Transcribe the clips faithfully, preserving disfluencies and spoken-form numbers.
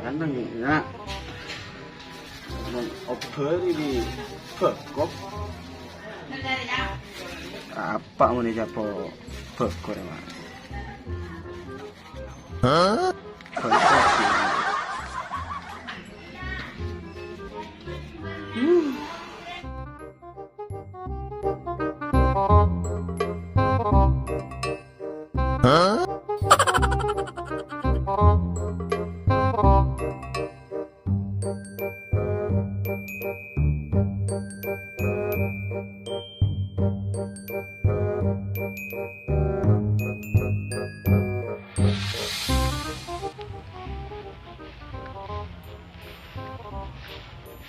Seneng, ya. Obor ini beko. Apa mau dicapo beko, ya, Mak? Hah? Beko. Hah?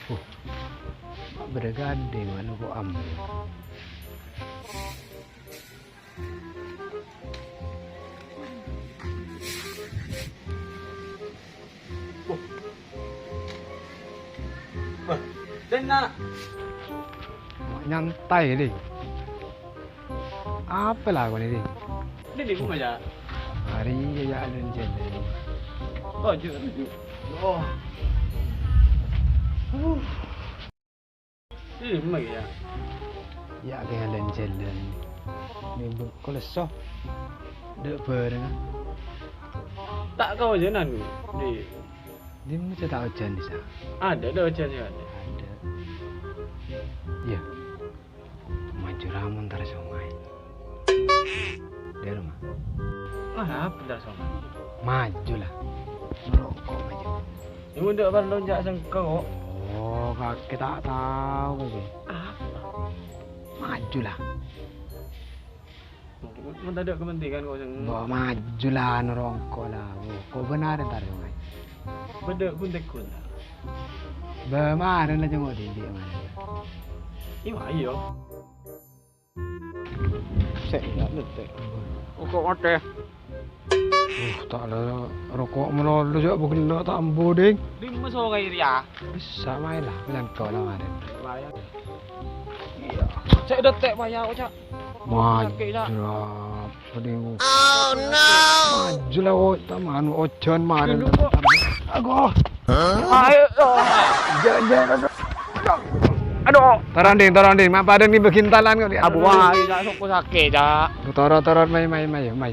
Huh, bâdâ ghâdhing, malu ko' ambu. Wah, denna'. Nyantai, Ding. Apa lakona, Ding? Ini di rumah, ya. Hari ya, ya, ada di sini. Oh, jujur, jujur. Oh. Uh. Ini rumah, ya. Ya, kae jalan-jalan. Ini bu-, koleso. Dek bareng, ah. Ta' kaojanan, Di. Di mana ta' ojan, Sa? Ada, ada ojan, ya, ada. Ada. Iya. Maju ra mon entar sungai. Dia rumah. Ah, apa entar sungai? Maju lah. Ngerokok maju. Ini udah apa lonjak sengko kok? Oh, kakek tak tahu, kakek. Apa? Maju lah. Mun tadâ' kepentingan kok seng. Mbok maju lah, nerongko lah. Kok benar entar, Mas? Bâdâ guntek-guntek. Bâ, maren lah jenguk didik, maren. Iya, ayo. Sek, ya, ngetek. Kok mate? Uh, ta' la roko' malolo, jhâ' bugella ta' ambu, Ding. Ding, meso kae ria. Bisa main lah, pelan kau lah, maren. Lumayan. Iya. Sek detek, Pak, ya, Cak. Wah, sakit, Cak. Jelas. Peding. Oh, no. Maju lah, oh, taman, ojan, maren. Dulu, kok. Aduh. Hah? Ayo. Jangan, jangan, aduh. Aduh. Turun, Ding, turun, Ding. Mapa ada nih bikin talan kok di atas. Abu, wah, Cak, sokku sakit, Cak. Turun, turun, mai, mai, mai, mai.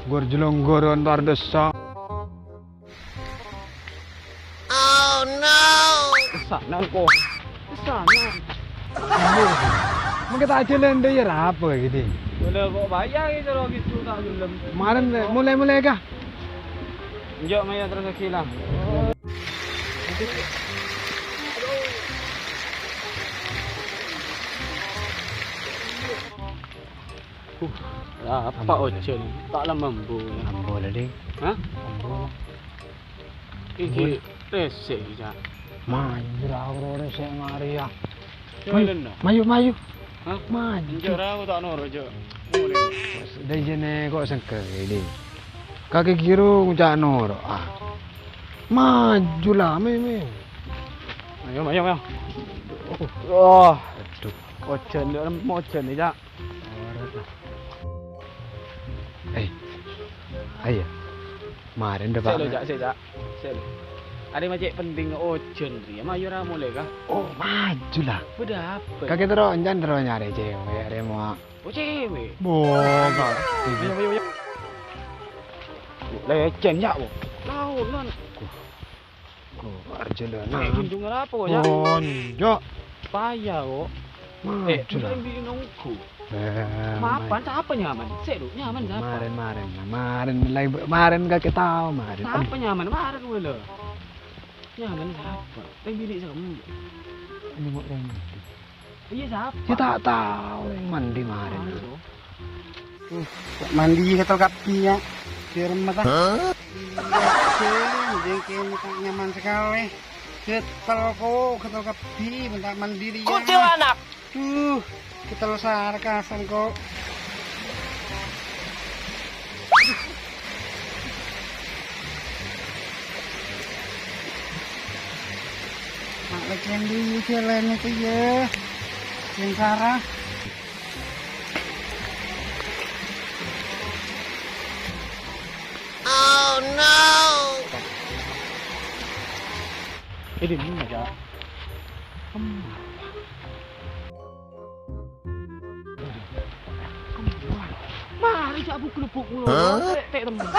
Gor jelong goron tar desa. Oh no. Sana kok. Sana. Mungkin tak aja lende ya apa gitu. Boleh kok bayar gitu loh gitu tak gelem. Kemarin mulai-mulai kah? Enjok maya terus lagi lah. Huh, apa ojan? Tak lama mbu. Ambo lah, Ding. Hah? Ambo. Iki resik, Cak. Manjur aku resik mari ya. Mayu, mayu, mayu. Hah? Maju. Enjak ra aku tak noro, Cak. Mulai. Dai jene kok sengke ini. Kaki kiri ngucak noro. Ah. Maju lah, me, me. Ayo, ayo, ayo. Oh. Aduh. Ojan, ndak mojan nih, Cak. Eh. Ayo. Maren deh, Pak. Sik lo, Cak, sik, Cak. Sik lo. Ada macet penting ojan ri. Mayu ra mulai kah? Oh, maju lah. Beda apa? Kaki terus, encan terus nyari cewek, remo. Oh, cewek. Boga. Ayo, ayo, ayo. Lecen, Cak, wo. Tahu, non. Kok arjuna. Eh, junjungan apa kok, ya? Konco. Payah kok. Eh, maju lah. Bukan di nunggu. Eh, mapan, siapa nyaman? Sik, Duk, nyaman siapa? Maren, maren, maren, lagi maren kagak tahu, maren. Siapa nyaman? Maren gue lo. Nyaman siapa? Yang bilik sama. Ini mau yang mandi. Iya, siapa? Ya, tak tahu yang mandi maren. Mandi, Bro. Uh, mandi gatal kabbi, ya. Biar mata. Hah? Iya, jeng, kene tak nyaman sekali. Gatal kok, gatal kabbi, minta mandi dia. Kuntilanak. Duh, gatal sarkasan kok. Mak lagi yang dulu jalan itu ya. Sengsara. Oh no. Ini mana, Cak? Kemana? Kemana? Mari, Cak, buk-lebuk mulu. Hah? Tek, tek, temen.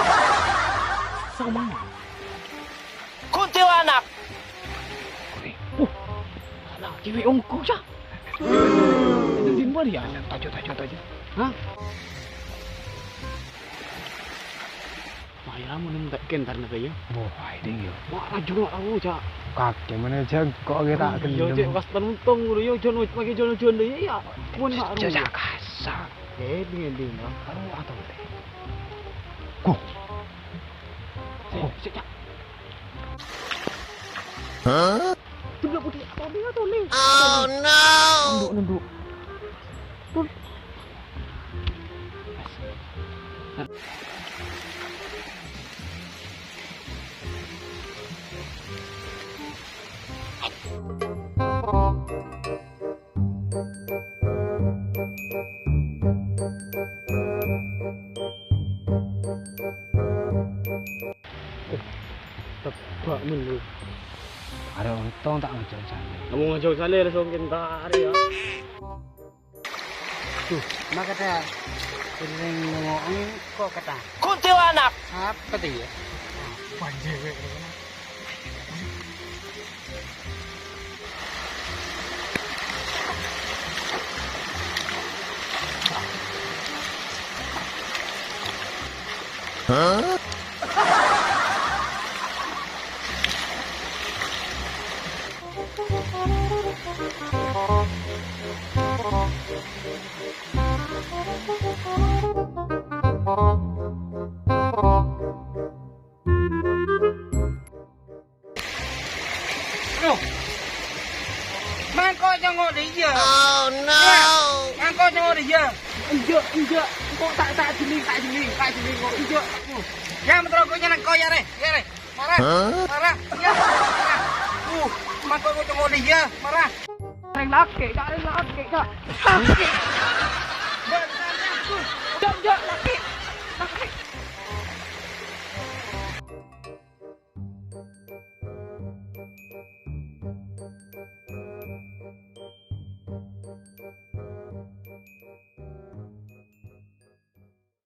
Sama. Kuntilanak. Wah, anak cewek ongko, Cak. Itu di mana ya? Tajo, tajo, tajo. Hah? Wah, ya ampon, entek kentar napa ya? Wah, ini ya. Wah, rajung wak aku, Cak. Kakek mana jengkok kita. Iya, gendeng. Cek, pas penuntong ngono ya, jon, pakai jon-jon ya, ya. Pun wak aku. Cak, kasar. Eh, dingin, dingin, ya. Aduh, atau. Go. Sik, sik, Cak. Hah? Tunduk putih, tolè, tolè. Oh no. Nunduk, nunduk. Tol. Tebak men lu. Are ontong ta' ngajhâk salè. Kamu ngajhâk salè langsung kentar ya. Duh, maka ta' sering ngomong kok kata. Kuntilanak. Apa tuh ya? Panjang. Aduh. Mangko' congok dâ' iyâ. Oh no. Mangko' congok dâ' iyâ. Enjâ', enjâ'. Engko' ta', ta' jhelling, ta' jhelling, ta' jhelling, engko' enjâ'. Uh. Ya, metro ko' nyeneng ko' ya, Rè. Ya, Rè. Mara. Hah? Mara. Ya. Uh, mangko' ko' congok dâ' iyâ. Mara. Rèng lakè', Cak, rèng lakè', Cak. Lakè'. Enjâ', enjâ'.